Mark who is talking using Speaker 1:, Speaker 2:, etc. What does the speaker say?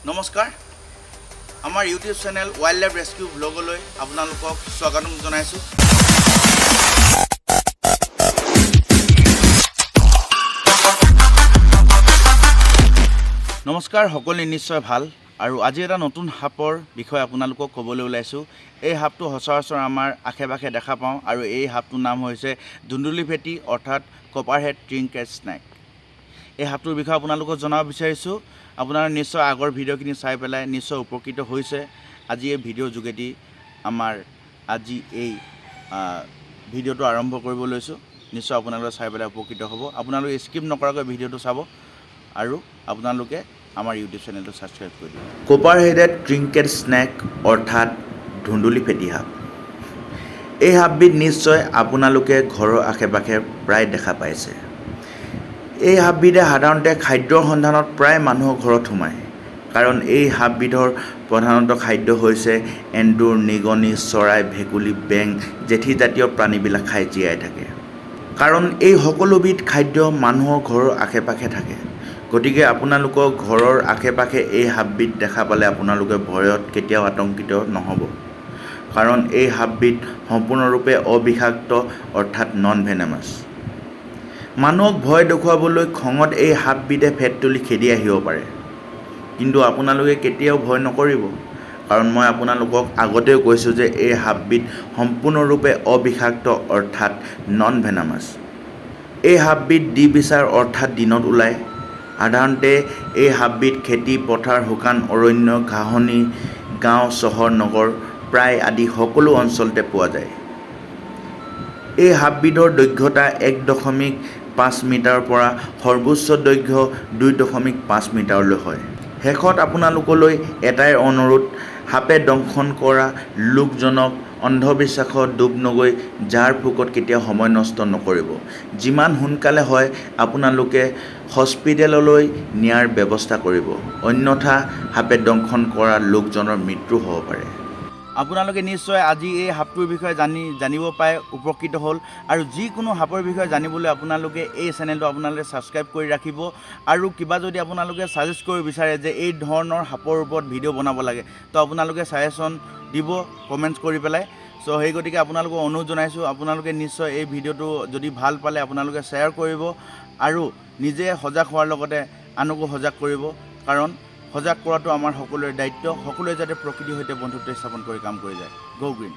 Speaker 1: নমস্কাৰ, আমাৰ YouTube channel wild life rescue ব্লগলৈ আপোনালোকক স্বাগতম জনাইছোঁ। নমস্কাৰ, সকলোৱে নিশ্চয় ভাল। আৰু আজি এটা নতুন সাপৰ বিষয়ে আপোনালোকক ক'বলৈ ওলাইছোঁ। এই সাপটো সচৰাচৰ আমাৰ আশে পাশে দেখা পাওঁ আৰু এই সাপটোৰ নাম হৈছে ধুন্দুলি ফেটি, অৰ্থাৎ কপাৰহেড ট্ৰিংকেট স্নেক। এই সাপটোৰ বিষয়ে আপোনালোকক জনাব বিচাৰিছোঁ। আপোনাৰ নিশ্চয় আগৰ ভিডিঅ'খিনি চাই পেলাই নিশ্চয় উপকৃত হৈছে। আজি এই ভিডিঅ'ৰ যোগেদি আমাৰ আজি এই ভিডিঅ'টো আৰম্ভ কৰিব লৈছোঁ। নিশ্চয় আপোনালোকে চাই পেলাই উপকৃত হ'ব। আপোনালোকে স্কিপ নকৰাকৈ ভিডিঅ'টো চাব আৰু আপোনালোকে আমাৰ ইউটিউব চেনেলটো ছাবস্ক্ৰাইব কৰি দিব। কপাৰ হেডেড ট্ৰিংকেট স্নেক, অৰ্থাৎ ধুন্দুলি ফেটি সাপ। এই সাপবিধ নিশ্চয় আপোনালোকে ঘৰৰ আশে পাশে প্ৰায় দেখা পাইছে। এই সাপবিধে সাধাৰণতে খাদ্যৰ সন্ধানত প্ৰায় মানুহৰ ঘৰত সোমায়, কাৰণ এই সাপবিধৰ প্ৰধানত খাদ্য হৈছে এন্দুৰ, নিগনি, চৰাই, ভেকুলী, বেং, জেঠীজাতীয় প্ৰাণীবিলাক খাই জীয়াই থাকে। কাৰণ এই সকলোবিধ খাদ্য মানুহৰ ঘৰৰ আশে পাশে থাকে। গতিকে আপোনালোকৰ ঘৰৰ আশে পাশে এই সাপবিধ দেখা পালে আপোনালোকে ভয়ত কেতিয়াও আতংকিত নহ'ব, কাৰণ এই সাপবিধ সম্পূৰ্ণৰূপে অবিষাক্ত, অৰ্থাৎ নন ভেনেমাছ। মানুহক ভয় দেখুৱাবলৈ খঙত এই সাপবিধে ফেট তুলি খেদি আহিব পাৰে, কিন্তু আপোনালোকে কেতিয়াও ভয় নকৰিব, কাৰণ মই আপোনালোকক আগতেও কৈছোঁ যে এই সাপবিধ সম্পূৰ্ণৰূপে অবিষাক্ত, অৰ্থাৎ নন ভেনামাছ। এই সাপবিধ দ্বিবিচাৰ, অৰ্থাৎ দিনত ওলায়। সাধাৰণতে এই সাপবিধ খেতি পথাৰ, শুকান অৰণ্য, ঘাঁহনি, গাঁও, চহৰ, নগৰ প্ৰায় আদি সকলো অঞ্চলতে পোৱা যায়। এই সাপবিধৰ দৈৰ্ঘ্যতা 1.5 মিটাৰৰ পৰা সৰ্বোচ্চ দৈৰ্ঘ্য 2.5 মিটাৰলৈ হয়। শেষত আপোনালোকলৈ এটাই অনুৰোধ, সাপে দংশন কৰা লোকজনক অন্ধবিশ্বাসত ডুব নগৈ জাৰ ফুকত কেতিয়াও সময় নষ্ট নকৰিব। যিমান সোনকালে হয় আপোনালোকে হস্পিটেললৈ নিয়াৰ ব্যৱস্থা কৰিব, অন্যথা সাপে দংশন কৰা লোকজনৰ মৃত্যু হ'ব পাৰে। আপোনালোকে নিশ্চয় আজি এই সাপটোৰ বিষয়ে জানিব পাই উপকৃত হ'ল। আৰু যিকোনো সাপৰ বিষয়ে জানিবলৈ আপোনালোকে এই চেনেলটো আপোনালোকে ছাবস্ক্ৰাইব কৰি ৰাখিব। আৰু কিবা যদি আপোনালোকে ছাজেষ্ট কৰিব বিচাৰে যে এই ধৰণৰ সাপৰ ওপৰত ভিডিঅ' বনাব লাগে, তো আপোনালোকে ছাজেশ্যন দিব কমেণ্টছ কৰি পেলাই। চ' সেই গতিকে আপোনালোকক অনুৰোধ জনাইছোঁ, আপোনালোকে নিশ্চয় এই ভিডিঅ'টো যদি ভাল পালে আপোনালোকে শ্বেয়াৰ কৰিব আৰু নিজে সজাগ হোৱাৰ লগতে আনকো সজাগ কৰিব, কাৰণ সজাগ কৰাটো আমাৰ সকলোৰে দায়িত্ব। সকলোৱে যাতে প্ৰকৃতিৰ সৈতে বন্ধুত্ব স্থাপন কৰি কাম কৰি যায়। গ' গ্ৰীণ।